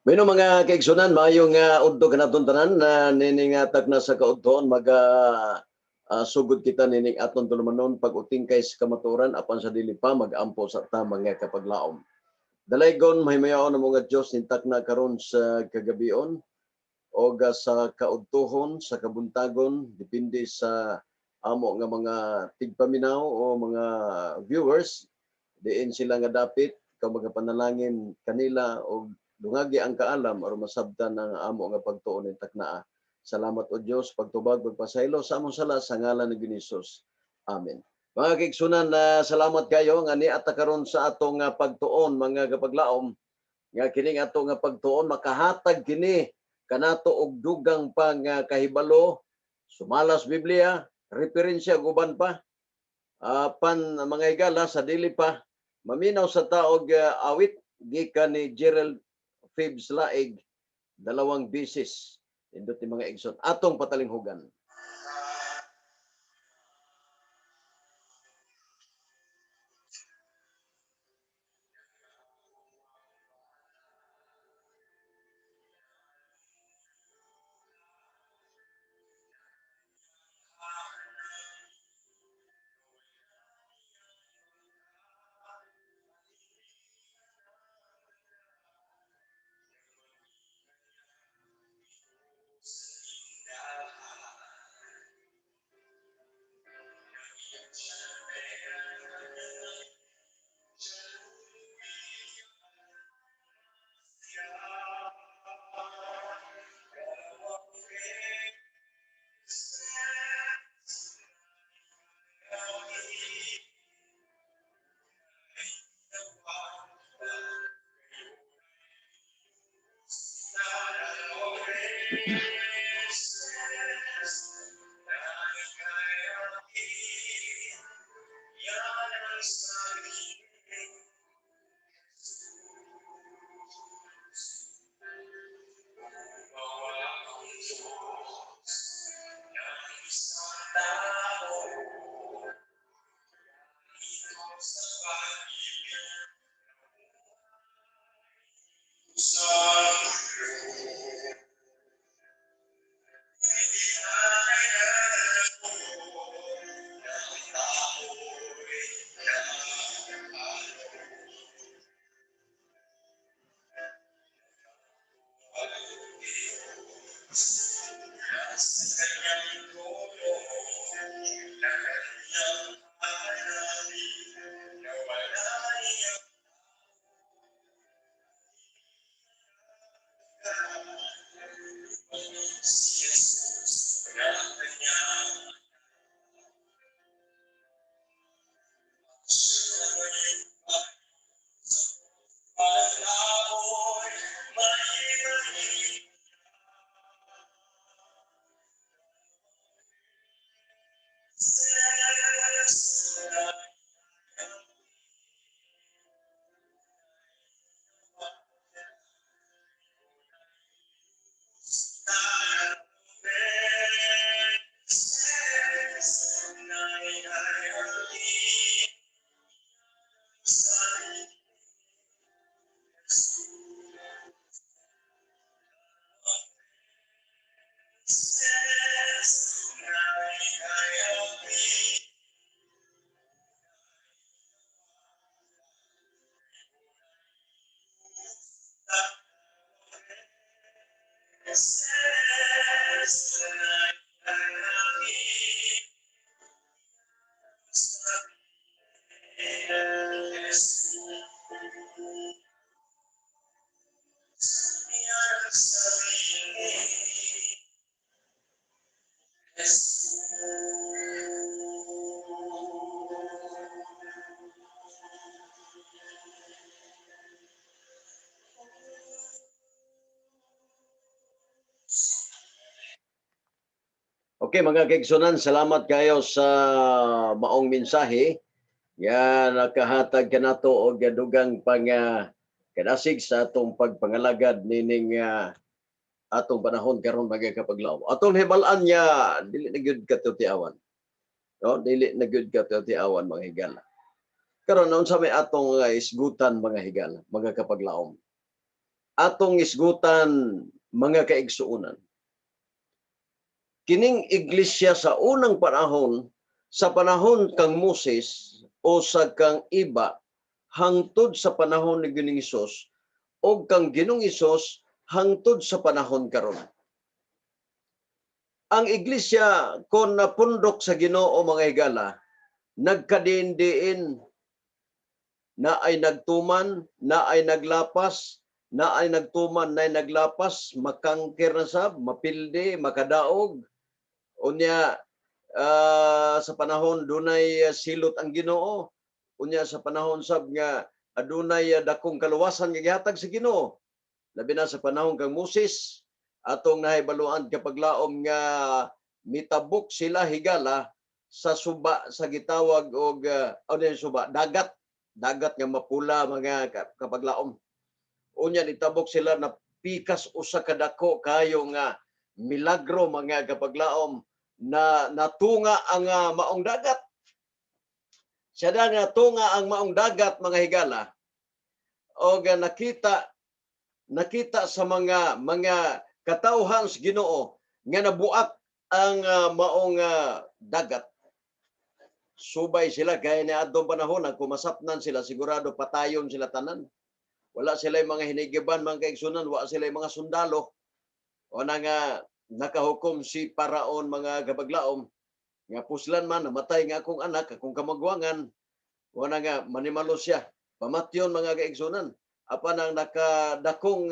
Bueno, mga kaigsunan, maayong udto kanaton tanan na nining takna sa kaudtoon maga sugod kita nining aton tulumanon, pag-utingkay sa kamatuoran, apan sa dili pa mag-ampo sa ta, mga kapaglaom. Dalaygon, mahimayaon ang mga Dios ning takna karon sa kagabion o sa kaudtohon, sa kabuntagon, depende sa amo nga mga tigpaminaw o mga viewers diin sila nga dapit. Ikaw magapanalangin kanila og dungagi ang kaalam aron masabtan ang amo nga pagtuon ning taknaa. Salamat, O Dios, pagtubag, pagpasaylo sa among sala sa ngalan ni Jesus. Amen. Mga kaigsunan, na salamat kayo nga niata karon sa atong pagtuon, mga kapaglaom, nga kining ato nga pagtuon makahatag kini kanato og dugang pa nga kahibalo sumala sa Biblia, referensya ug uban pa. Pan mga higala, sa dili pa maminaw sa ta og awit gikan ni Gerald Fibs Laig, "Dalawang Bisis." Nindot ni, mga igsoon, atong patalinghugan. Okay, mga kaigsunan, salamat kayo sa maong mensahe nga nakahatag kanato og dugang pang kadasig sa atong pagpangalagad nining atong panahon karon, mga kapaglaom. Atong hibal-an niya dili na gyud katutiawan. No, dili na gyud katutiawan, mga higala. Karon, unsa may atong isgutan, mga higala, mga kapaglaom? Atong isgutan, mga kaigsuonan. Kining iglesia sa unang panahon, sa panahon kang Moses o sa kang Iba, hangtod sa panahon ni Ginoong Hesus o kang Ginoong Hesus hangtod sa panahon karon. Ang iglesia kon napundok sa Ginoo, mga higala, nagkadiin-diin na ay nagtuman, na ay naglapas, na ay nagtuman, na ay naglapas, makangker na sab, mapildi, makadaog. Unya sa panahon dunay silot ang Ginoo. Unya sa panahon sab nga adunay dakong kaluwasan nga gihatag sa Ginoo. Labi na sa panahon kang Moses, atong nahibaluan, kapaglaom, nga mitabok sila, higala, sa suba sa gitawag og ano yung suba, dagat, dagat nga Mapula, mga kapaglaom. Unya nitabok sila, na pikas usa ka dako kayo nga milagro, mga kapaglaom, na natunga ang maong dagat. Siya da nga tunga ang maong dagat, mga higala, og nakita nakita sa mga katawhan sa Ginoo nga nabuak ang maong dagat. Subay sila kay ni adtong panahon na kumasapnan sila, sigurado patayon sila tanan. Wala sila mga hinigiban, mga kaigsunan, wala sila mga sundalo. O na nga nakahukom si Paraon, mga kapaglaom, nga puslan man namatay nga akong anak, akong kamagwangan. Wala nga manimalo siya. Pamatyon, mga kaigsunan. Apan ang nakadakong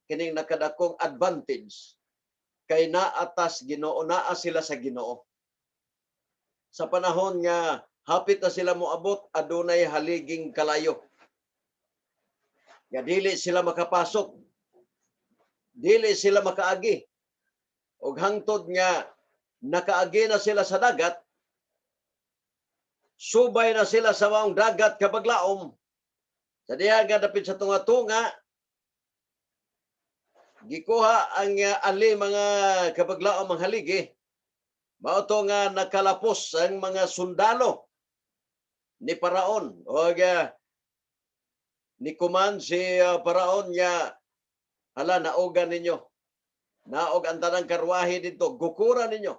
kining nakadakong advantage kay naatas Ginoo, naa sila sa Ginoo. Sa panahon nga hapit na sila moabot, adunay haliging kalayo. Nga dili sila makapasok. Dili sila makaagi. Og hangtod nga nakaagi na sila sa dagat, subay na sila sa maong dagat, kapaglaom. Sa diha nga dapit sa tunga-tunga, gikuha ang ali, mga kapaglaom, ang haligi. Mao to nga nakalapos ang mga sundalo ni Paraon. O ni command si Paraon nga, "Hala, naogan ninyo. Naog ang tanang karwahe didto, gukura ninyo.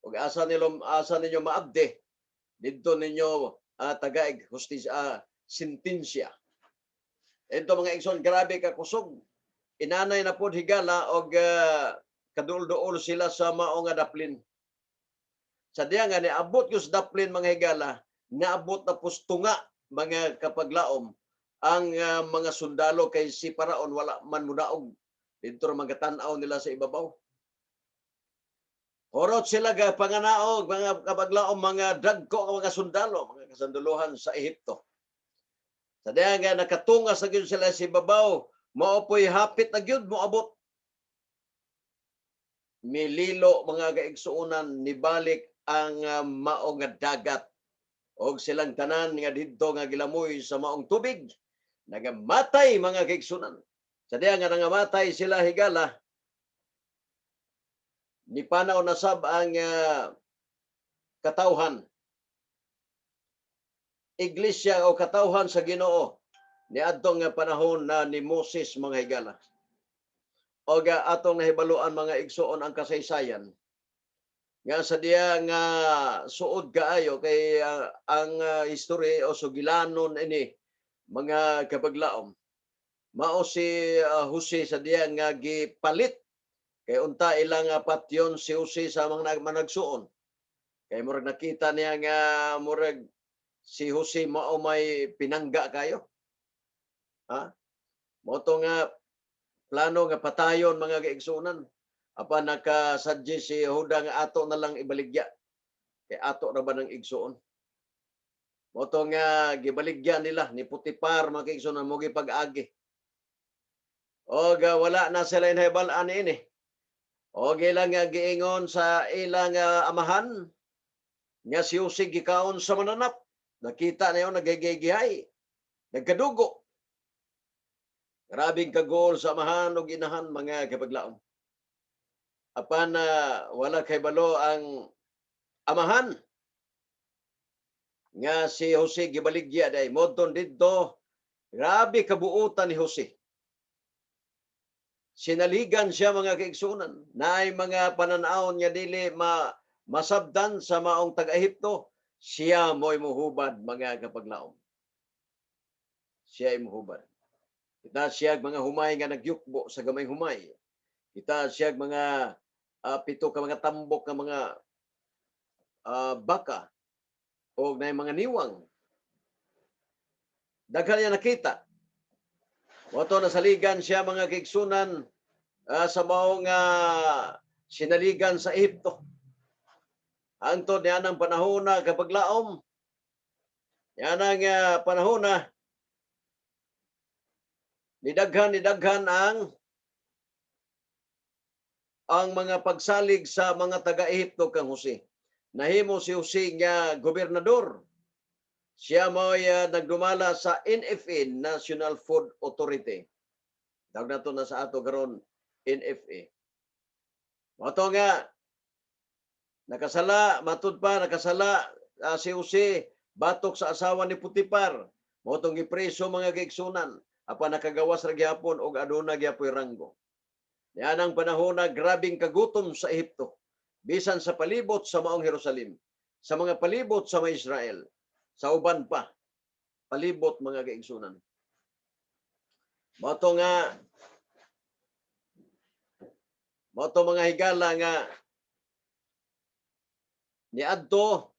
Ug asa ninyo maabdi didto ninyo tagaig hustisya, sentensya." Ito, mga igsoon, grabe ka kusog. Inanay na pod, higala, og kaduol-duol sila sa mao nga daplin. Sa diya nga niabot yung sa daplin, mga higala, naabot na pustunga, mga kapaglaom, ang mga sundalo kay si Paraon wala man mudaog. Didto ra mga tan-aw nila sa ibabaw. Horot sila ga panganaog, mga kapaglaom, mga dagko nga mga sundalo, mga kasanduluhan sa Ehipto. Sa diya nga nakatunga sa gyud sila sa ibabaw, mao po'y hapit na gyud moabot. Mililo, mga kaigsuonan, nibalik ang mao nga dagat. Og silang tanan nga didto nga gilamoy sa maong tubig, nagamatay, mga kaigsuonan. Sa diya nga nangamatay sila, higala, nipanaw na sab ang katawhan. Iglesia o katawhan sa Ginoo niadtong nga panahon na ni Moses, mga higala. O atong nahibaluan, mga igsuon, ang kasaysayan nga sa diya nga suod kaayo kay ang history o sugilanon ini, mga kapaglaom. Mao si Jose sa diya nga gipalit kay unta ilang patyon si Jose sa mga managsuon. Kay murag nakita niya nga murag si Jose mao may pinangga kayo. Ha? Mao to nga plano nga patayon, mga kaigsuonan. Apan nakasadye si Huda nga ato na lang ibaligya. Kay ato ra ba ng igsuon? Mao to nga gibaligya nila ni Potifar, mga kaigsuonan, mo gipag-agi. Og wala na sila inahibal-an ini. Og ilang nga giingon sa ilang amahan nga si Jose gikaon sa mananap. Nakita niyo naggigihay. Nagkadugo. Grabing kagol sa amahan ug inahan, mga kapaglaom. Apan wala kay balo ang amahan nga si Jose gibaligya day modton didto. Grabe kabuutan ni Jose. Sinaligan siya, mga kaigsunan. Naay mga pananawon nga dili masabdan sa maong taga-Ehipto, siya mo'y muhubad, mga kapaglaom. Siya ay muhubad. Kita siya mga humay nga nagyukbo sa gamay humay. Kita siya mga pito ka mga tambok nga mga baka o na mga niwang. Daghan niya nakita. Mao to nasaligan siya, mga kaigsunan, sa maong sinaligan sa Ehipto. Hangtod niya ng panahon na, kapaglaom. Yan ang panahon na nidaghan ang mga pagsalig sa mga taga-Ehipto kang Jose. Nahimo si Jose nga gobernador. Siya mo'y nagdumala sa NFA, National Food Authority. Tawag nato na sa ato karon NFA. Mao to nga nakasala, matud pa nakasala si Jose batok sa asawa ni Potifar. Mao tong gipreso, mga kaigsunan. Apan nakagawas ra gyapon og aduna gyapoy ranggo. Yan ang panahon na grabing kagutom sa Ehipto. Bisan sa palibot sa maong Jerusalem, sa mga palibot sa mga Israel, sa uban pa, palibot, mga kaigsunan. Mao to, mga higala, nga niadto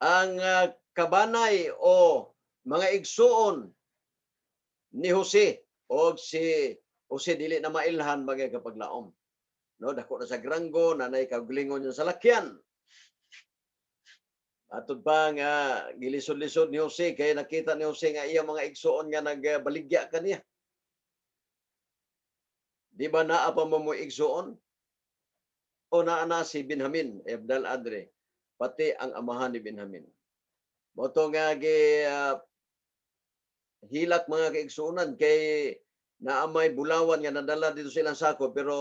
ang kabanay o mga igsuon ni Jose, og si Jose dili na mailhan, mga kapaglaom. No, dako na sa granggo, nanay kaugalingon niya sa lakyan. Atod pa nga gilisod-lisod ni Jose kay nakita ni Jose nga iya mga igsuon nga nagbaligya kaniya. Di ba naa pa mo igsuon? O naa na si Benjamin, Ebdal Adre, pati ang amahan ni Benjamin. Mao to nga gi hilak, mga kaigsuonan, kay naa may bulawan nga nadala dito sa ilang sako, pero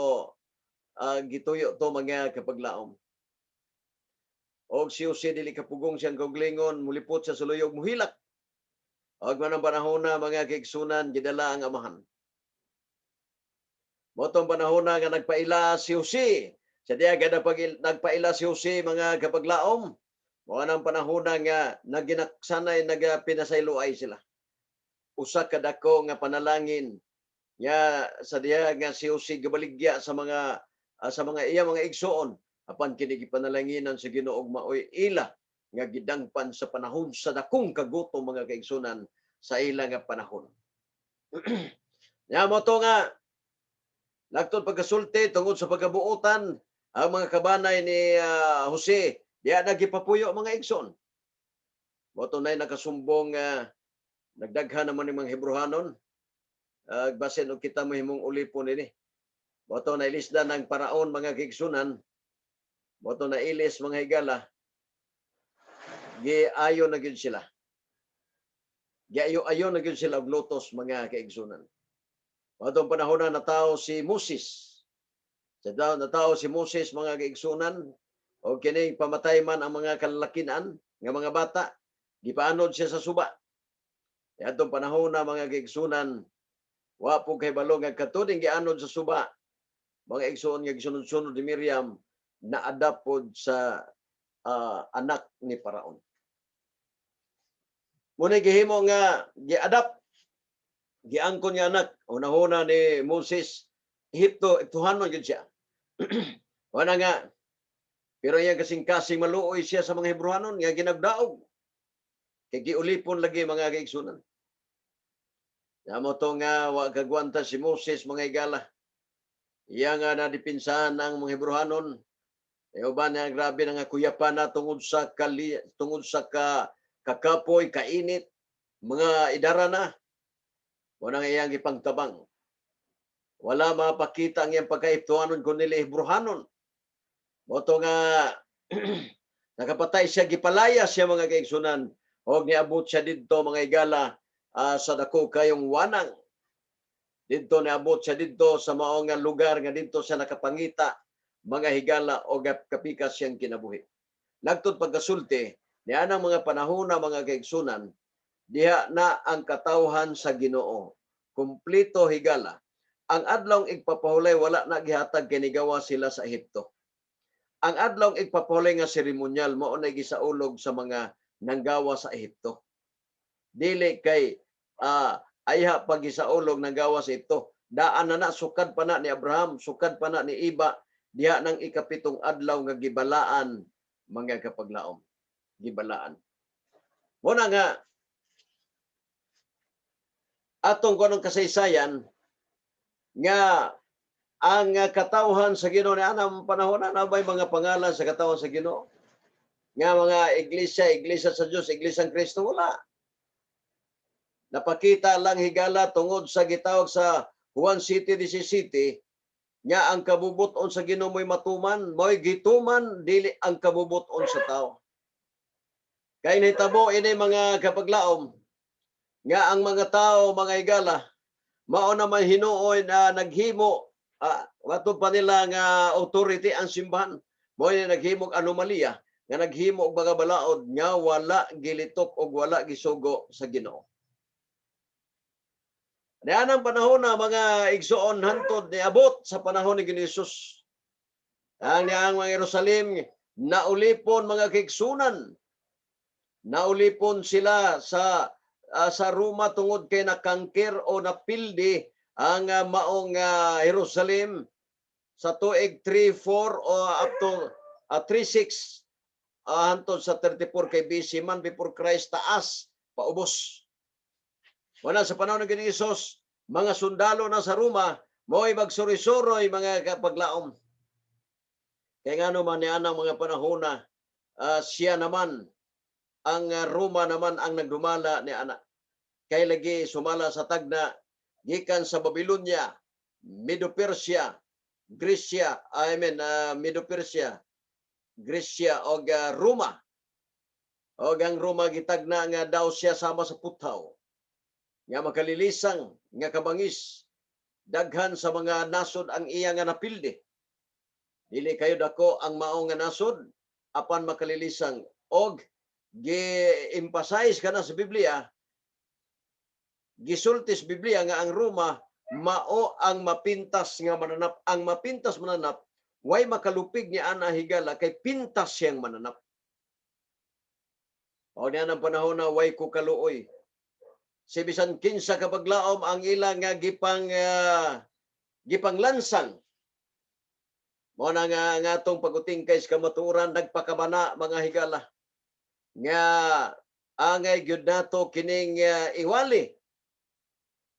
gituyo to, mga kapaglaom. Og si Jose dili kapugong siyang kaugalingon, mulipot sa suluyog, muhilak. Og manang panahon na, mga kaigsunan, gidala ang amahan. Mao tong panahon na nga nagpaila si Jose. Sa diya gada pag nagpaila si Jose, mga kapaglaom, mao nang panahon na nga naginaksanay nagapinasayloay sila. Usa ka dako nga panalangin nga sa diha nga si Jose gabaligya sa mga iya mga igsuon, apan kini gipanalanginan sa Ginoo og maoy ila nga gidangpan sa panahon sa dakong kagutom, mga kaigsunan, sa ila nga panahon. Ya mao to nga lagtod pagkasulti tungod sa pagkabuotan ang mga kabanay ni Jose diya nagipapuyo, mga igsoon. Mao to nay nakasumbong nagdaghan naman ni mga Hebrohanon. Basin og kita mahimong ulipon ini. Mao to nailisdan ng paraon, mga kaigsunan. Mao to nailis, mga higala. Giayo na gyud sila. Giayo-ayo na gyud sila og lutos, mga kaigsunan. Mao tong panahon na natawo si Moses. Sa daw natawo si Moses, mga kaigsunan, o kining pamatay man ang mga kalalakinan nga mga bata, gipaanod siya sa suba. Adtong panahon na, mga kaigsunan, wa po kay balo nga katuding gianod sa suba, mga igsuon, nga gisunod-sunod ni Miriam, na-adapt pod sa anak ni Paraon. Muna gihimo nga gi-adapt, giangkon nga anak, unahuna ni Moses, Ehipto, Ehiptohanon gyud siya. Wala nga, pero iya kasing-kasing maluoy siya sa mga Hebrohanon nga ginagdaog. Kay giulipon lagi, mga kaigsunan. Mao to nga wa kagwanta si Moses, mga higala. Iya nga nadipinsahan ang mga Hebrohanon. E uban nga grabe na nga kuyapan na tungod sa kakapoy, kainit, mga idara na. Wala nga iyang ipangtabang. Wala mapakita ang iyang pagkaehiptohanon kun dili Hebrohanon. Mao to nga nakapatay siya, gipalaya siya, mga kaigsunan. Og niabot siya didto, mga higala, sa dako kayong wanang. Didto niabot siya didto sa mao nga lugar nga didto siya nakapangita, mga higala, og kapikas siyang kinabuhi. Lagtod pagkasulti nianang mga panahon na, mga kaigsunan, diha na ang katawhan sa Ginoo. Kumpleto, higala. Ang Adlawng Igpapahulay wala na gihatag kay nigawa sila sa Ehipto. Ang Adlawng Igpapahulay nga seremonyal mao na gisaulog sa mga nanggawa sa Ehipto. Dili kay ayha pa gisaulog nanggawa sa Ehipto. Daan na na, sukad pa na ni Abraham, sukad pa na ni Iba, diha nang ikapitong adlaw nga gibalaan, mga kapaglaom. Gibalaan. Mao na nga atong kunong kasaysayan nga ang katawhan sa Ginoo ni anang panahon na ba'y mga pangalan sa katawhan sa Ginoo? Nga mga iglesia, iglesia sa Dios, iglesia ng Kristo, wala. Napakita lang, higala, tungod sa gitawag sa Juan Siete 17 nga ang kabubut-on sa Ginoo mo'y matuman, mo'y gituman, dili ang kabubut-on sa tao. Kay nahitabo ini, mga kapaglaom, nga ang mga tao, mga higala, mao naman hinuoy na naghimo matud pa nila nga authority ang simbahan, mao ni naghimo og anomalya, nga naghimo og mga balaod nga wala gilitok og wala gisugo sa Ginoo. Nianang panahon na, mga igsoon, hantod niabot sa panahon ni Ginoo Jesus. Ang niang mga Jerusalem naulipon, mga kaigsunan. Naulipon sila sa Roma tungod kay na-conquer o napildi ang maong Jerusalem sa tuig 34 o up to 36 hantod sa 34 kay BC man, before Christ, taas paubos. Wala sa panahon ng Ginoong Hesus, mga sundalo na sa Roma, mo'y magsuri-suroy, mga kapaglaom. Kaya nga naman niya mga panahon na siya naman, ang Roma naman ang nagdumala ni ana. Kay lagi sumala sa tagna gikan sa Babylonia, Medo-Persia, Grecia, I mean Medo-Persia, Grecia og Roma. Og ang Roma gitagna nga daw siya sama sa puthaw nga makalilisang nga kabangis, daghan sa mga nasod ang iya nga napildi. Dili kayo dako ang mao nga nasod, apan makalilisang, og gi-emphasize kana sa Biblia, gisulti sa Biblia nga ang Roma mao ang mapintas nga mananap. Ang mapintas mananap, way makalupig ni ana, higala, kay pintas siyang mananap. O niya ng panahon na way ko kaluoy si bisan kinsa ka paglaom ang ilang nga gipanglansang. Mao na nga nga atong pagutingkay sa kamatuoran, nagpakabana, mga higala, nga angay gyud nato kining iwali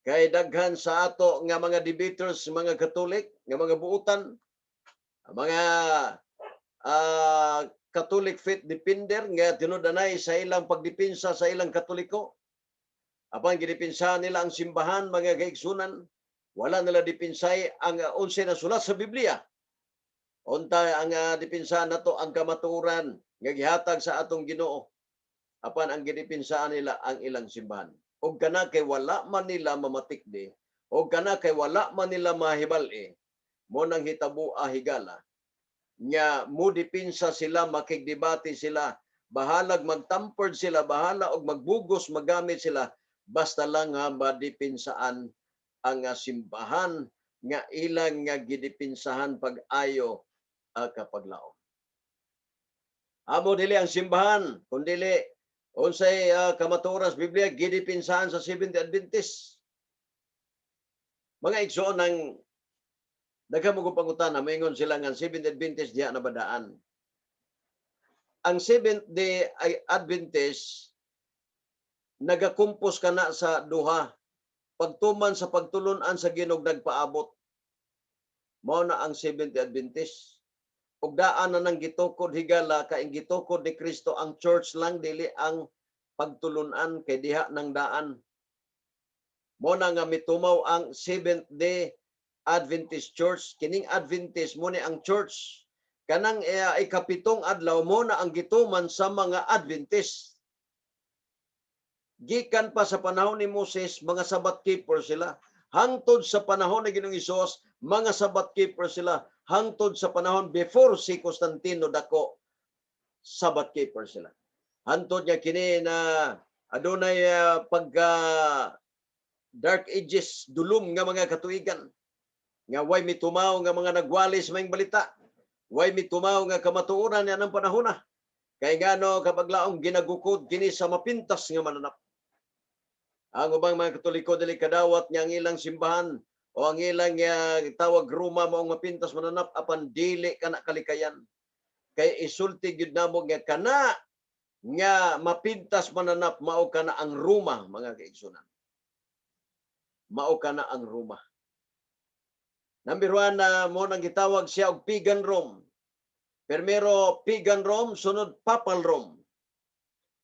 kay daghan sa ato nga mga debaters, mga Katolik nga mga buutan, mga Catholic faith defender nga tinud-anay sa ilang pagdepensa sa ilang Katoliko. Apan gidepensahan nila ang simbahan, mga kaigsunan, wala nila depensay ang unsay nasulat sa Biblia. Unta ang depensahan nato ang kamatuoran nga gihatag sa atong Ginoo. Apan ang gidepensahan nila ang ilang simbahan. Og kana kay wala man nila mamatikdi, og kana kay wala man nila mahibal-i, mao nang hitabo, higala, nga mo depensa sila, makigdebate sila, bahalag magtampered sila, bahala og magbugos magamit sila, basta lang nga madepensaan ang simbahan nga ilang nga gidepinsahan pag-ayo, kapaglaom. Amo dili ang simbahan, kundili unsay kamatuoran sa Biblia gidepinsahan sa Seventh Adventist. Mga igsoon, ng daghan mo pangutana, moingon sila nga ang Seventh Adventist diha na badaan. Ang Seventh Day Adventist nagakumpos kana sa duha: pagtuman sa pagtulunan sa Ginoo nagpaabot. Mao na ang Seventh Day Adventist. Ug daan na nang gitukod, higala, kay gitukod ni Kristo ang church lang, dili ang pagtulunan, kay diha nang daan. Mao na nga mitumaw ang Seventh Day Adventist Church. Kining Adventist mo ni ang church. Kanang ikapitong adlaw mo na ang gituman sa mga Adventist. Gikan pa sa panahon ni Moses, mga Sabbath keeper sila. Hangtod sa panahon ni Ginoong Hesus, mga Sabbath keeper sila. Hangtod sa panahon before si Constantino Dako, Sabbath keeper sila. Hantod nga kini na adunay pagka Dark Ages, dulom nga mga katuigan. Nga way mitumaw nga mga nagwali sa maayong balita. Way mitumaw nga kamatuoran niya ng panahon na. Kay ngano, kapaglaom, ginagukod kini sa mapintas nga mananap. Ang ubang mga Katoliko dili kadawat nga ang ilang simbahan o ang ilang tawag Roma mao ang mapintas mananap, apan dili kana kalikayan. Kay isulti gyud namo nga kana nga mapintas mananap mao kana ang Roma, mga kaigsunan. Mao kana ang Roma. Number one na mo nang gitawag siya og pagan Rome. Primero pagan Rome, sunod papal Rome.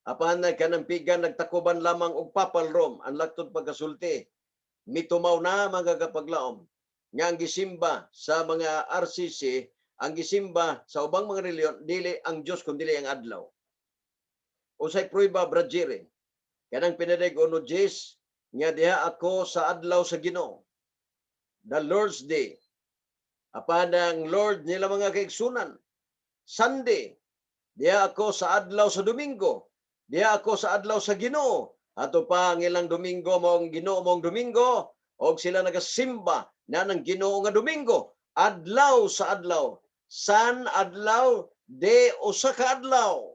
Apan na kanang pagan nagtakuban lamang og papal Rome. Ang laktod pagkasulti. Mitumaw na, mga kapaglaom, nga ang gisimba sa mga RCC, ang gisimba sa ubang mga reliyon, dili ang Diyos kundi ang adlaw. Usay prueba, Brad Jerry? Kanang pinadig uno Diyes nga diha ako sa adlaw sa Ginoo. The Lord's Day. Apan ang Lord nila, mga kaigsunan, Sunday. Diha ako sa adlaw sa Domingo. Diha ako sa adlaw sa Ginoo. Ato pa ang ilang Domingo mong Ginoo mong Domingo og sila nagasimba na ng Ginoo nga Domingo. Adlaw sa adlaw. Sun adlaw, day usa ka adlaw.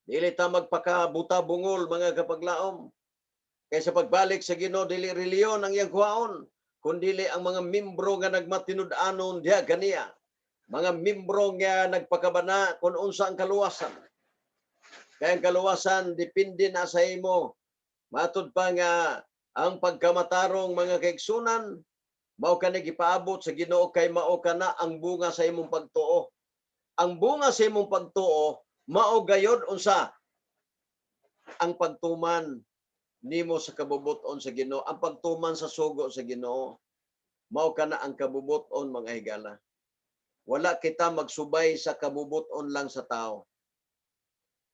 Dili ta magpakabuta bungol, mga kapaglaom. Kay sa pagbalik sa Ginoo, dili reliyon ang iyang kuhaon, kundili ang mga membro nga nagmatinud-anon diha kaniya. Mga membro nga nagpakabana kung unsa ang kaluwasan. Kaya ang kaluwasan depende na sa imo. Matud pa nga ang pagkamatarong, mga kaigsunan, mao kani gipaabot sa Ginoo kay mao kana ang bunga sa imong pagtuo. Ang bunga sa imong pagtuo mao gayod unsa ang pagtuman nimo sa kabubut-on sa Ginoo, ang pagtuman sa sugo sa Ginoo. Mao kana ang kabubut-on, mga higala. Wala kita magsubay sa kabubut-on lang sa tao.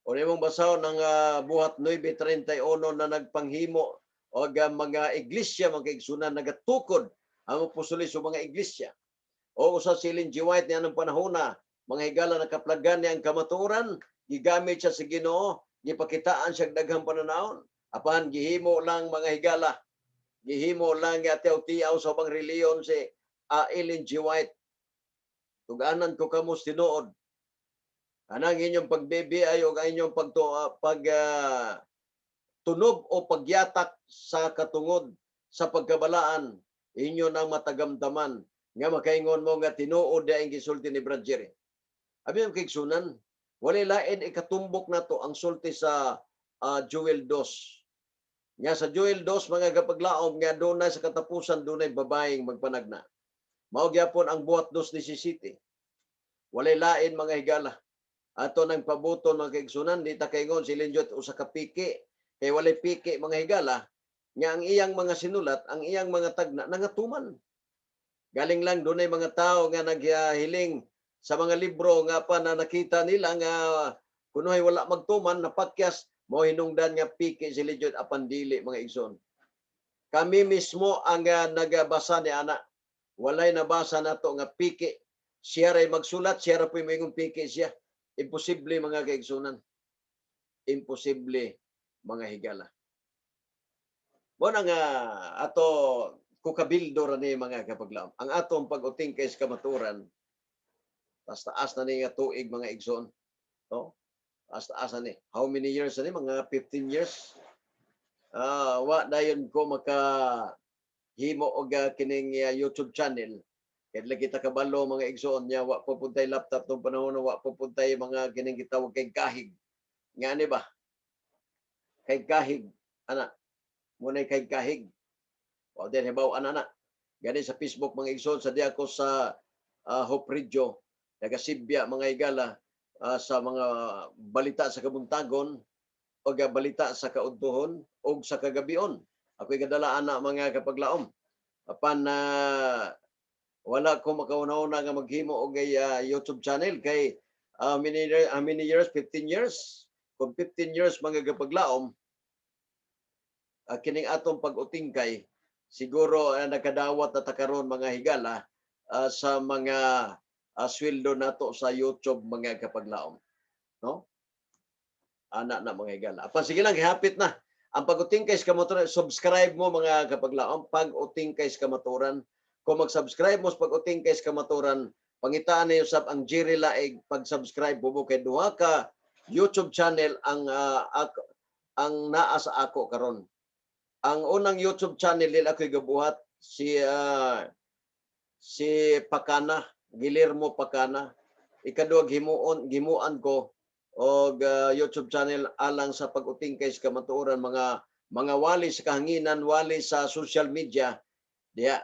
O imong basahon ang Buhat 9:31 na nagpanghimo og mga iglesia, mga kaigsunan, nagatukod ang apostoles sa mga iglesia. O usa si Ellen G. White niya ng panahon na, mga higala, nakaplagan niya ang kamatuoran, gigamit siya sa Ginoo, gipakitaan siya og daghang pananawon. Apan gihimo lang, mga higala, gihimo lang nga tiyaw-tiyaw sa ubang reliyon si Ellen G. White. Tuganan ko kamo sa tinuod. Anang inyong pagbibi ay og ang inyong pag tunob o pagyatak sa katungod sa pagkabalaan, inyo nang matagamdaman nga makaingon mo nga tinuod ang gisulti ni Brad Jerry. Abi ang kaigsunan, walay lain ikatumbok nato ang sulti sa Joel 2. Nga sa Joel 2, mga kapaglaom, nga dunay sa katapusan dunay babaeng magpanagna. Mao gyapon ang Buhat 2:17. Walay lain, mga higala. Ato nang pabuton, mga kaigsunan, di ta kaingon si Linjot usa ka piki. Kay walay piki, mga higala, nga ang iyang mga sinulat, ang iyang mga tagna nangatuman. Galing lang dunay mga tao nga naghiling sa mga libro nga pa na nakita nila nga kunohay wala magtuman, napakyas mo hinungdan nga piki si Lidyot, apan dili, mga igsoon. Kami mismo ang nagabasa ni ana. Walay nabasa nato nga piki. Siya ray magsulat, siya ra po'y moingon piki siya. Imposible, mga kaigsunan. Imposible, mga higala. Mo na nga ato kukabildo ra ni, mga kapaglaom. Ang atong pag-utingkay sa kamaturan, tas taas na ni nga tuig, mga igsoon. No? Taas taas na ni. How many years na ni? Mga 15 years. Wa dayon ko maka himo og kining YouTube channel. Kay dili kita kabalo, mga igsoon, niya wa pa puntay laptop tong panahon, wa pa puntay mga kining gitawag kay kahig. Nga ni ba? Kay kahig ana. Munay kay kahig. O din hibaw ana na. Gani sa Facebook, mga igsoon, sa diya ko sa Hope Radio nagasibya, mga higala, sa mga balita sa kabuntagon o balita sa kaudtuhon o sa kagabion. Ako'y gadala ana, mga kapaglaom. Apan na wala ko makauna-una nga maghimo og YouTube channel kay many years, 15 years. Kung 15 years, mga kapaglaom, kining atong pag-utingkay siguro nakadawat na ta karon, mga higala, sa mga sweldo nato sa YouTube, mga kapaglaom, no? Ana na, mga higala. Apan sige lang, hapit na ang pag-utingkay sa kamaturan. Subscribe mo, mga kapaglaom, pag-utingkay sa kamaturan. Kung mag-subscribe mo sa Pag-utingkay sa Kamaturan, pangitaan niyo sab ang Jerry Laig, pag-subscribe mo kay duha ka YouTube channel ang naa sa ako karon. Ang unang YouTube channel nila ako'y gabuhat si Pakana, Guillermo Pakana. Ikaduha, himuon gimuan ko og YouTube channel alang sa Pag-utingkay sa Kamatuoran, mga wali sa kahanginan, wali sa social media diha.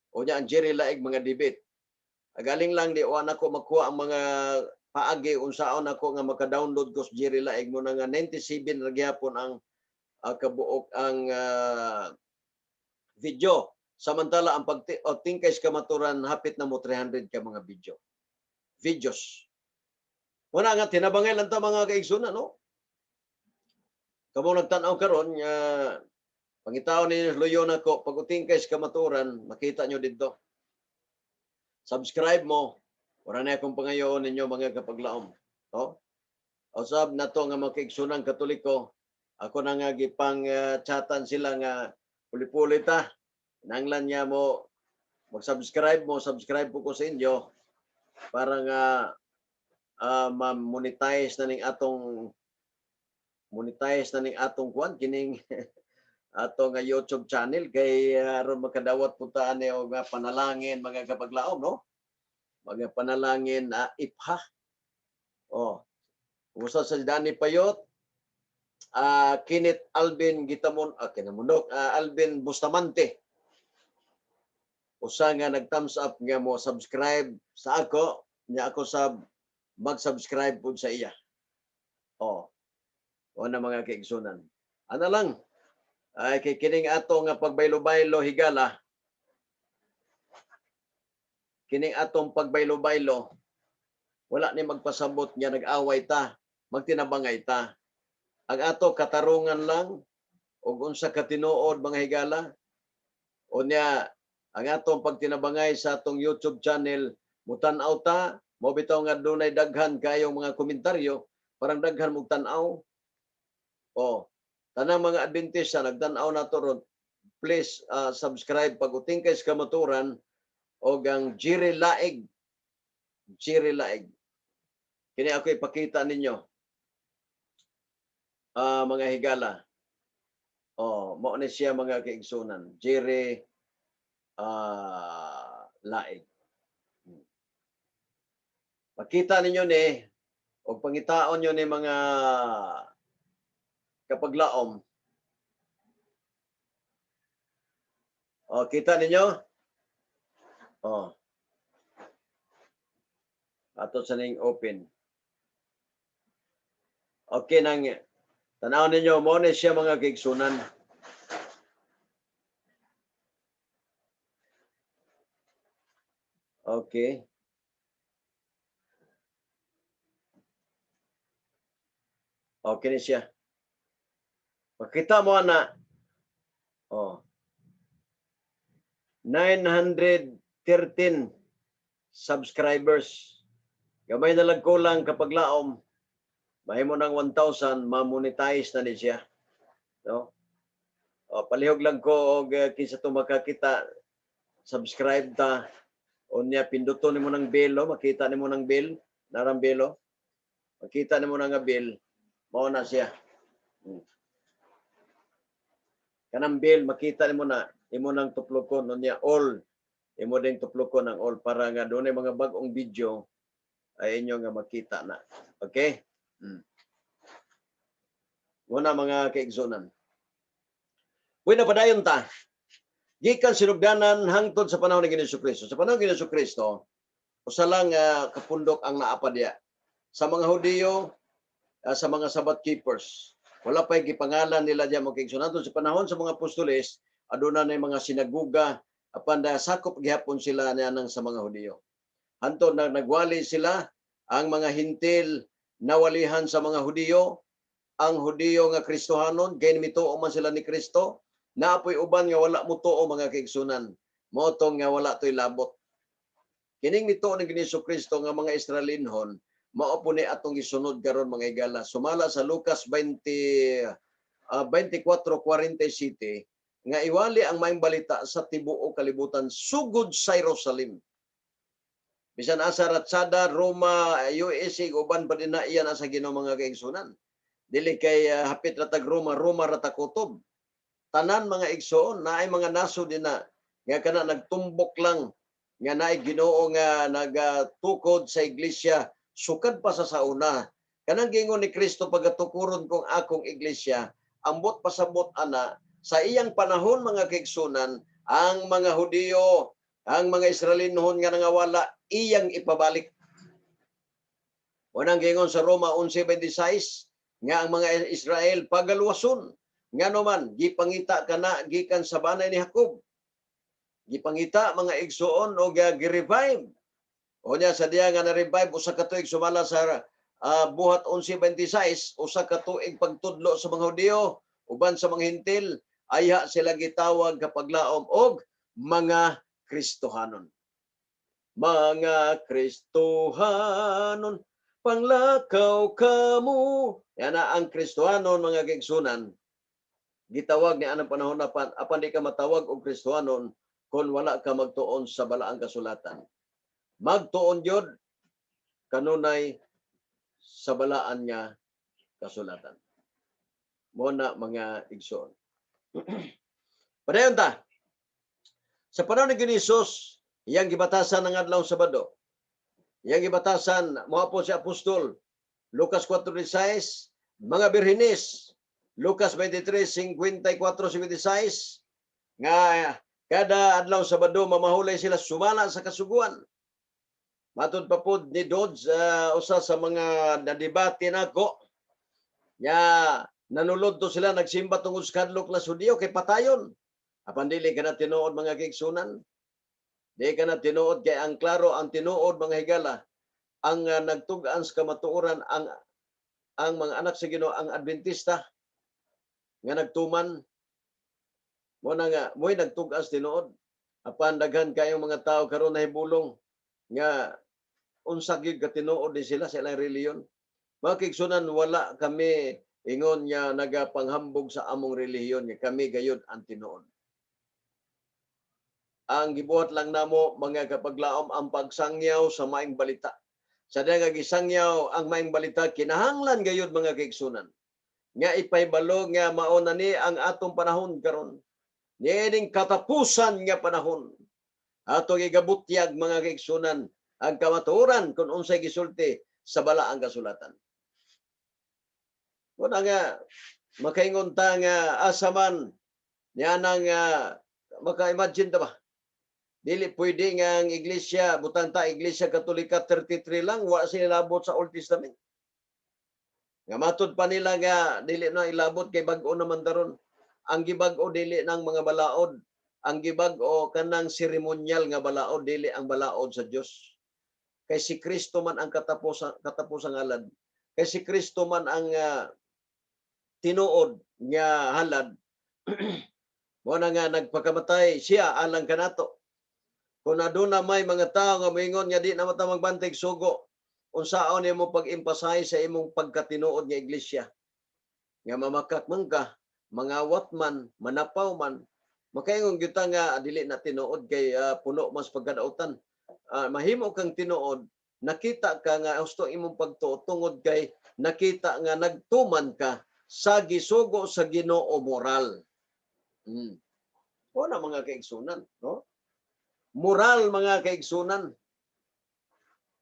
Unya ang Jerry Laig, mga debate. Galing lang di wa nako makuha ang mga paagi unsaon ako nga maka-download ko sa Jerry Laig mo na nga 97 ra gyapon ang kabuok ang video. Samantala ang Pag-utingkay sa Kamaturan hapit na mo 300 ka mga videos. Wala nga tinabangay lang ta, mga kaigsunan, no? Kamo nagtan-aw karon nga pangitaon ni luyo nako Pag-utingkay sa Kamaturan, makita nyo didto. Subscribe mo. Wala na akong pangayoon ninyo, mga kapaglaom. No? Usab nato nga mga kaigsunan Katoliko, ako na nga gipang chatan sila nga puli-puli ta. Nanglan niya mo mag-subscribe mo, subscribe po ko sa inyo para nga ma-monetize na ning atong monetize na ning atong kuan kining atong nga YouTube channel kay aron makadawat po ta ani og panalangin, mga kapaglaom, no, mga panalangin ipha. Oh, kumusta sa Danny Payot, Kenneth Alvin Gitamon, kinamundok, Alvin Bustamante, usa nga nag thumbs up nga mo subscribe sa ako nya, ako sa mag-subscribe pud sa iya. Oh. O na, mga kaigsunan. Ana lang ay kay kining ato nga pagbaylo-baylo, higala, kining atong pagbaylo-baylo wala ni magpasabot nga nag-away ta, magtinabangay ta. Ang ato katarungan lang ug unsa ka tinuod, mga higala. Unya ang atong pagtinabangay sa atong YouTube channel, mutan-aw ta, mo bitaw nga dunay daghan kayong mga komentaryo, parang daghan mong tan-aw. Oh, tanang mga Adventista nagtan-aw nato ron, please subscribe Pag-utingkay sa Kamaturan o ang Jerry Laig. Jerry Laig. Kini ako ipakita ninyo. Mga higala. Oh, mao ni siya, mga kaigsunan. Jerry Laig. Makita ninyo ni o pangitaon nyo ni, mga kapaglaom. O, kita ninyo? Oh. Ato sa ning open. Okay nang tanaw ninyo, mo ni siya, mga kaigsunan. Okay. Okay ni siya. Makita mo na. Oh. 913 subscribers. Gamay na lang kulang, kapaglaom. Mahimo ng 1,000, ma-monetize na ni siya. No? O, palihog lang ko og kinsa to makakita, subscribe ta. Unya pinduton nimo ng bell, oh, makita nimo ng bell, narang bell, oh. Makita nimo na nga bell, mao na siya. Kanang bell makita nimo na, imo nang tuplokon, unya all, imo ding tuplokon ang all para nga dunay mga bag-ong video ay inyo nga makita na. Okay? Muna, mga kaigsunan. Bueno, padayon ta. Gikan sinugdanan hangtod sa panahon ni Ginoong Kristo. Sa panahon ni Ginoong Kristo, usa lang kapundok ang naa pa diya. Sa mga Hudiyo, sa mga Sabbath keepers. Wala pa gipangalan nila diya, mga kaigsunan. Sa panahon sa mga apostoles, aduna na mga sinaguga apan da sakop gihapon sila nianang sa mga Hudiyo. Hantod na nagwali sila, ang mga Hintil nawalihan sa mga Hudiyo, ang Hudiyo nga Kristohanon kay mituo man sila ni Kristo, naapoy uban nga wala mo tuo, mga kaigsunan. Mao tong nga wala to'y labot. Kining nituo ni Ginoong Kristo nga mga Israelinhon, mao po ni atong gisunod karon, mga higala. Sumala sa Lucas 20 24:47. Nga iwali ang maayong balita sa tibuok kalibutan sugod sa Jerusalem. Bisan asa, ratsada, Roma, USA, uban pa din na iyan sa Ginoo, mga kaigsunan. Dili kay hapit ra tag Roma, Roma ra ta kutob. Tanan, mga igsoon, naay mga nasod din na nga kana nagtumbok lang nga naay Ginoo nga nagatukod sa iglesia sukad pa sa sauna. Kanang gingon ni Kristo, "Pagatukuron kong akong iglesia," ambot pasabot ana sa iyang panahon, mga kaigsunan, ang mga Hudiyo, ang mga Israelinhon nga nangawala, iyang ipabalik. Unang gingon sa Roma 11:26 nga ang mga Israel pagaluwason. Ngano man gipangita kana gikan sa banay ni Jacob. Gipangita, mga igsuon, o gi-revive. O nya sa diya nga na-revive 1 ka tuig sumala sa Buhat 11:26, 1 ka tuig pagtudlo sa mga Hudiyo uban sa mga Hentil, ayha sila gitawag kapaglaom og mga Kristohanon. Mga Kristohanon, panglakaw kamo. Yan na ang Kristohanon, mga kaigsunan. Gitawag ni anang panahon na pan, apan di ka matawag og Kristohanon kung wala ka magtuon sa balaang kasulatan. Magtuon gyud kanunay sa balaan nga kasulatan. Mo na, mga igsoon. Padayon ta. Sa panahon ni Jesus, iyang gibatasan ang adlaw Sabado. Iyang gibatasan, mo po si Apostol Lucas 4:16, mga birhinis, Lucas 23:54 56, nga kada adlaw Sabado mamahulay sila sumala sa kasuguan. Matod pa pod ni Dodds, usa sa mga nadebate nako, nga nanulod to sila nagsimba tungod sa kadlok na Hudiyo kay patayon. Apan dili ka na tinuod, mga kaigsunan. Di ka na tinuod kay ang klaro ang tinuod, mga higala, ang nagtug-an sa kamatuoran ang mga anak sa Ginoo, ang Adventista nga nagtuman mo na nga mo'y nagtug-an sa tinuod. Apan daghan kayong mga tao karon nahibulong nga unsa gyud ka tinuod ni sila sa ilang relihiyon. Mga kaigsunan, wala kami ingon nga nagapanghambog sa among relihiyon nga kami gayud ang tinuod. Ang gibuhat lang namo, mga kapaglaom, ang pagsangyaw sa maayong balita. Sa diha nga gisangyaw ang maayong balita, kinahanglan gayud, mga kaigsunan, nga ipahibalo nga mao na ni ang atong panahon karon. Niining katapusan nga panahon. Atong igabutyag, mga kaigsunan, ang kamatuoran kung unsay gisulti sa balaang kasulatan. Kuna nga makaingon ta nga asa man niya nang maka-imagine ta ba? Dili pwede nga ang iglesia, butang ta Iglesia Katolika 33 lang, wa sila ilabot sa Old Testament. Nga matud pa nila nga dili na ilabot kay bag-o naman daron. Ang gibag-o dili ng mga balaod. Ang gibag-o kanang seremonyal nga balaod, dili ang balaod sa Dios. Kay si Kristo man ang katapusang halad. Kay si Kristo man ang tinuod nga halad. Mo na nga nagpakamatay siya alang kanato. Kung aduna may mga tao nga moingon nga di na mata magbantay sugo, unsaon nimo pag-emphasize sa imong pagkatinuod nga iglesia? Nga mamakak man ka, mangawat man, manapaw man, makaingon gyud ta nga dili na tinuod kay puno mas pagkadautan. Mahimo kang tinuod, nakita ka nga husto imong pagtuo tungod kay nakita nga nagtuman ka sa gisugo sa Ginoo moral. O na, mga kaigsunan, no? Moral, mga kaigsunan.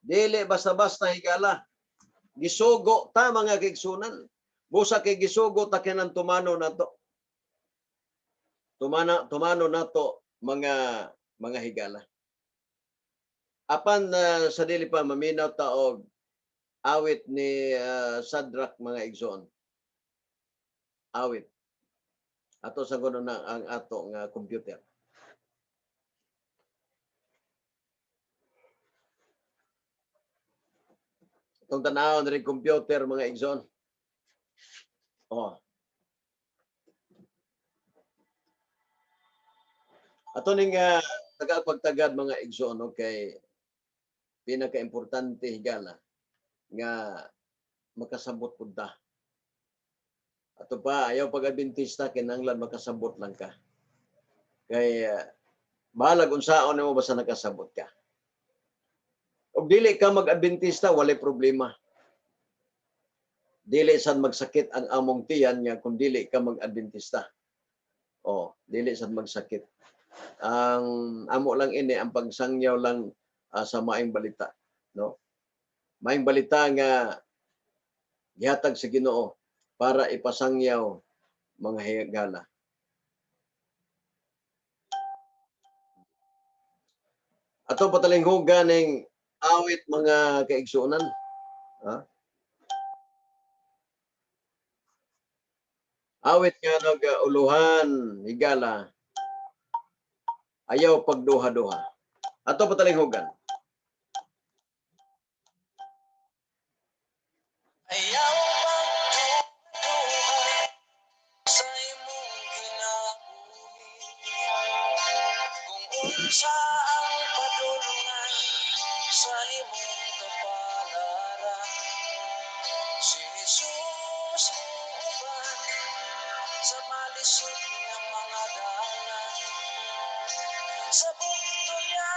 Dili basta-basta, higala. Gisugo ta, mga kaigsunan. Busa kay gisugo ta, kinan tumano nato. Tumana tumano nato, mga higala. Apan sa dili pa maminaw ta og awit ni Sadrach, mga igsoon. Awit. Ato sa kuno na ang ato nga computer. Itong tanaw na rin computer, mga igsoon. Oh. Ato ning taga-pagtagad, mga igsoon, okay, pinaka-importante, higala, nga makasabot pud ta. Ato pa ayaw pag Adventista, kinahanglan makasabot lang ka. Kay bahalag unsaon nimo, basta nakasabot ka. Ug dili ka mag-Adventista, walay problema. Dili sad magsakit ang among tiyan nga kung dili ka mag-Adventista. Oh, dili sad magsakit. Ang amo lang ini ang pagsangyaw lang sa maayong balita, no? Maayong balita nga gihatag sa Ginoo para ipasangyaw, mga higala. Ato patalinghugan ning awit, mga kaigsuonan. Ha? Awit nga nag-uluhan, higala. Ayaw pagduha-duha. Ato patalinghugan. Ayaw pagduha sa imong kinabuhi kung unsa ang padulungan sa imong kapalaran. Si Jesus muuban sa malisod nga mga dalan. Sa bukto niya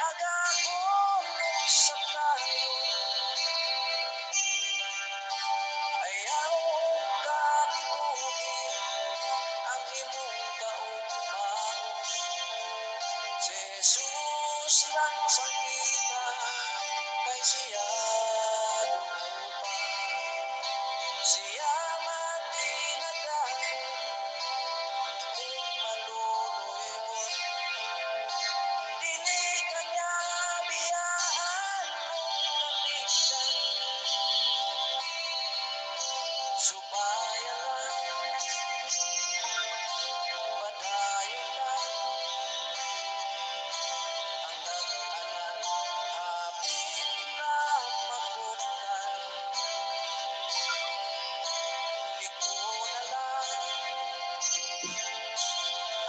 agakon sa playo. Ayaw kalibuti ang imong kaugmaon. Si Jesus lang sangpita kay siya duol pa. Siya man tinadayon ug maluluybon. Dili ka niya biyaan ug kaligtan. Subaya lang, padayon lang, ang nag-anan hapit na mapugnan. Liko na lang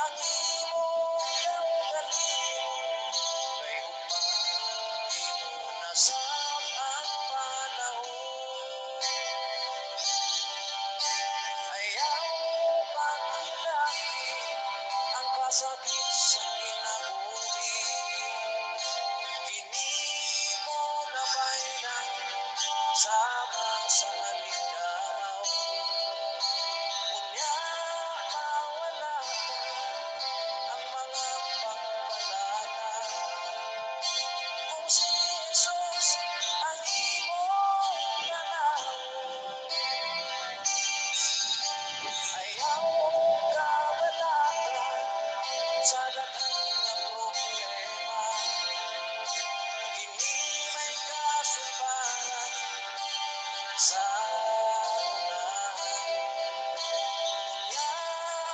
ang imong kaugalingon kay ugma di mo nasab ang panahon. Ayaw panghilaki ang kasakit sa kinabuhi. Kini mo nabaylan sama sa alindalaw. Unya mawala pa ang mga pangbalaka. Kung si Jesus ang imong tanawon, ayaw kabalaka sa daghan nga problema. Kini may kasulbaran sa unahan. Unya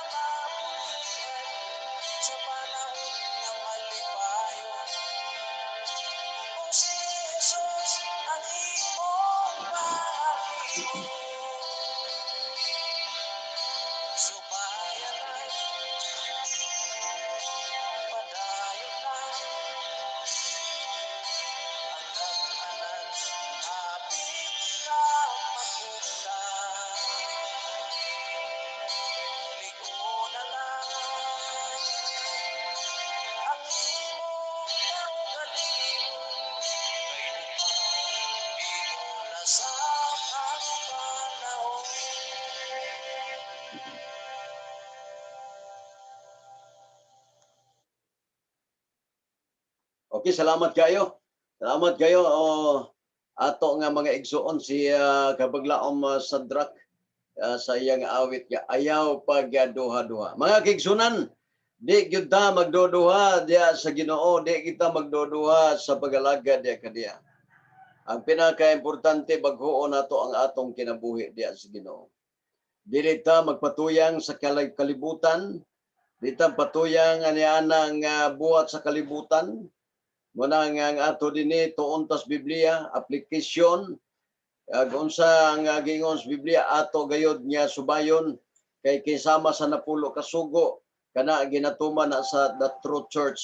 mapulihan sa panahon nga malipayon. Kung si Jesus ang imong mahalin, subaya lang, padayon lang, ang nag-anan hapit na mapugnan. Liko na lang ang imong kaugalingon kay ugma di mo nasab ang panahon. Okay, salamat kayo. Salamat kayo, oh, ato nga mga igsuon si Kabaglaom Sadrak sa iyang awit nga "Ayaw Pagduha-duha." Mga kaigsunan, di gyud ta magduduha diya sa Ginoo, di kita magduduha sa pagalagad diya kaniya. Ang pinaka-importante, bag-oon nato ang atong kinabuhi diya sa Ginoo. Dili ta magpatuyang sa kalibutan, di ta patuyang ani anang buhat sa kalibutan. Muna nga ang ato dinhi tuon tas Biblia, application, ag unsa ang giingon sa Biblia ato gayod nga subayon, kay kisama sa napulo ka sugo kana ginatuman na sa the true church.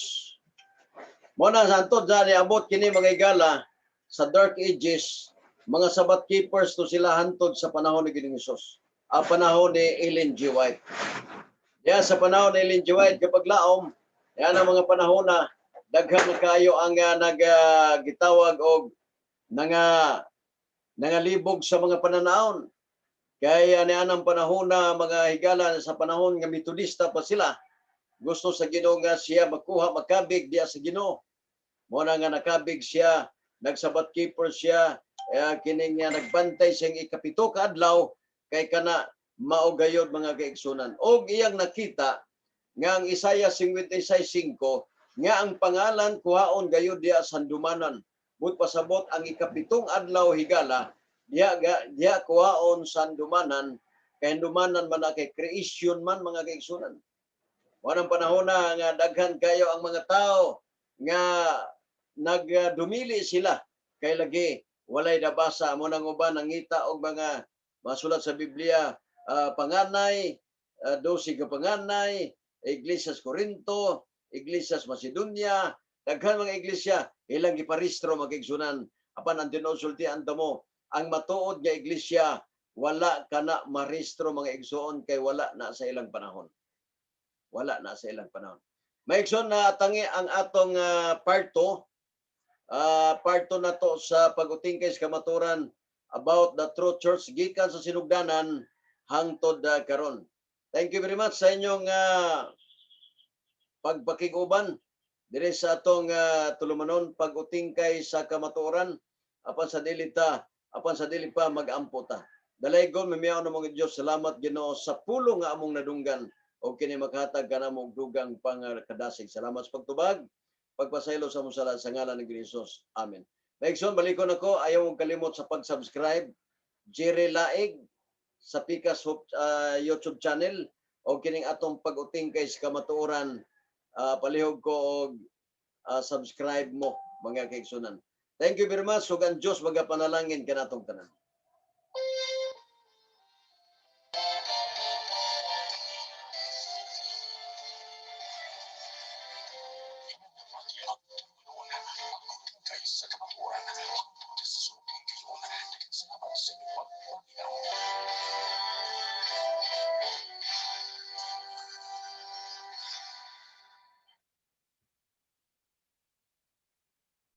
Mo na sa antod sa niabot kini, mga igala, sa Dark Ages, mga Sabbath keepers to sila hantod sa panahon ni Ginoong Hesus. Ang panahon ni Ellen G. White. Ya sa panahon ni Ellen G. White kapag laom, yan ang mga panahon na daghan na kayo ang nagitawag og nangalibog sa mga pananaon. Kaya nianang panahon na, mga higala, sa panahon nga Metodista pa sila, gusto sa Ginoo nga siya makuha, makabig diya sa Ginoo. Mo na nga nakabig siya, nag-Sabbath keeper siya, kining nga nagbantay siyang ikapito ka adlaw kay kana mao gayod, mga kaigsunan. Og iyang nakita nga ang Isaiah 56:5 nga ang pangalan kuhaon gayod diya sa handumanan. But pasabot ang ikapitong adlaw, higala, diya diya kuhaon sa handumanan kay handumanan man na kay creation man, mga kaigsunan. Wanang panahon na nga daghan kayo ang mga tao nga nagdumili sila kay lagi walay nabasa mo nang uban nangita og mga masulat sa Biblia, panganay, 12 ka panganay, iglesia sa Corinto, iglesia sa Macedonia, daghan mga iglesia ilang giparehistro, mga kaigsunan. Apan ang tinuod sultian mo, ang matuod nga iglesia wala kana marehistro, mga igsoon, kay wala na sa ilang panahon, wala na sa ilang panahon. Mga igsoon, na tangi ang atong part 2, part 2 na to sa pag-utingkay sa kamaturan about the true church gikan sa sinugdanan hangtod karon. Thank you very much sa inyong pagpakig-uban diri sa atong tulumanon, pag-utingkay sa kamatuoran, apan sa dili pa mag-ampo ta. Dalaygon, mamiyaw ng mga Diyos, salamat, Ginoo, sa pulong nga among nadunggan o kini maghatag kanamo og dugang pangkadasig. Salamat sa pagtubag, pagpasaylo sa among sala sa ngalan ni Jesus. Amen. Mga igsoon, balikon ako, ayaw mong kalimot sa pag-subscribe. Jerry Laig sa Pikas Hope YouTube channel o kining atong pag-utingkay sa kamatuoran, palihog ko og subscribe mo, mga kaigsunan. Thank you very much ug ang Dios magapanalangin kanatong tanan.